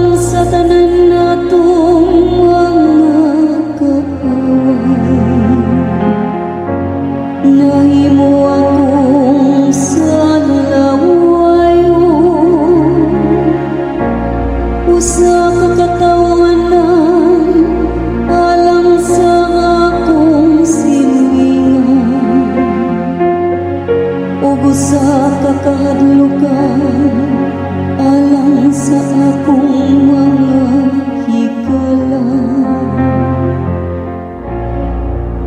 Sa tanan natong mga kaaway. Nahimo akong salawayon, usa ka katawanan alang sa akong silingan ug usa ka kahadlukan alang sa akong mga higala.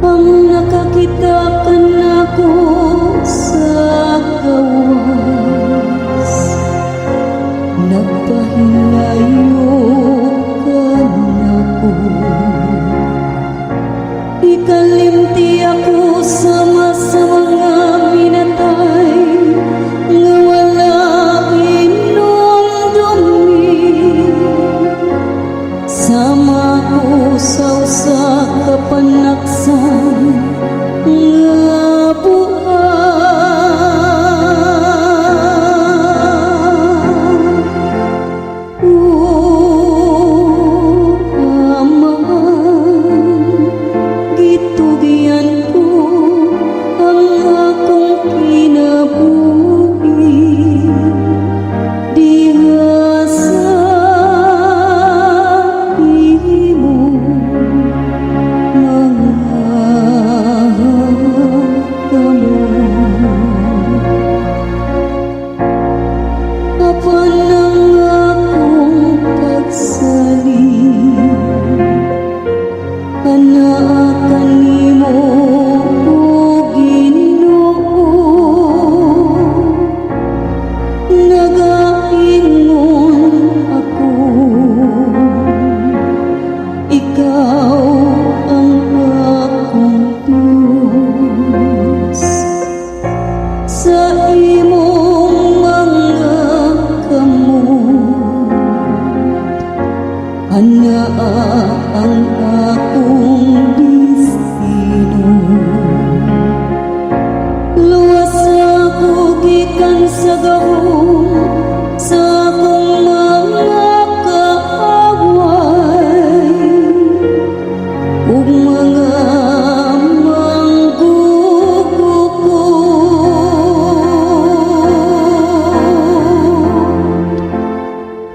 Ang nakakita kanako sa gawas nagpahilayo kanako. Ikalimti ako sama sa mga minatay nga wala hinumdumi. Sama ko sa usa ka panaksan nga buang. O Amahan, gitugyan ko ang akong kinabuhi diha sa imong mga kamot. Apan ang akong pagsalig anaa kanimo, o Ginoo. Nagaingon ako, "Ikaw ang akong Diyos." Sa imong mga kamot anaa ang akong destino. Luwas ako gikan sa gahom sa akong mga kaaway ug mga manggugukot.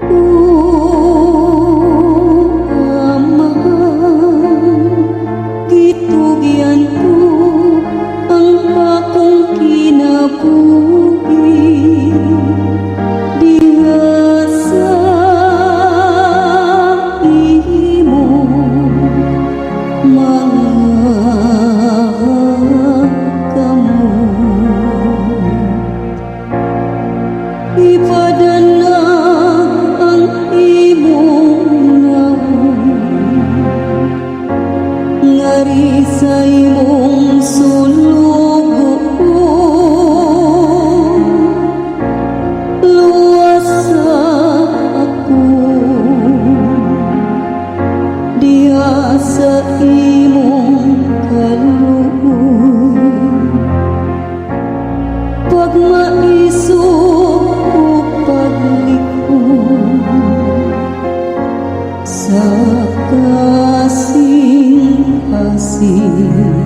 O Amahan, gitugyan ko ang akong kinabuhi diha sa imong mga kamot. Ipadana ang imong nawong ngari sa imong sulugoon. Luwasa ako diha sa imong kaluoy. Pagmaisog ug paglig-on sa kasing-kasing.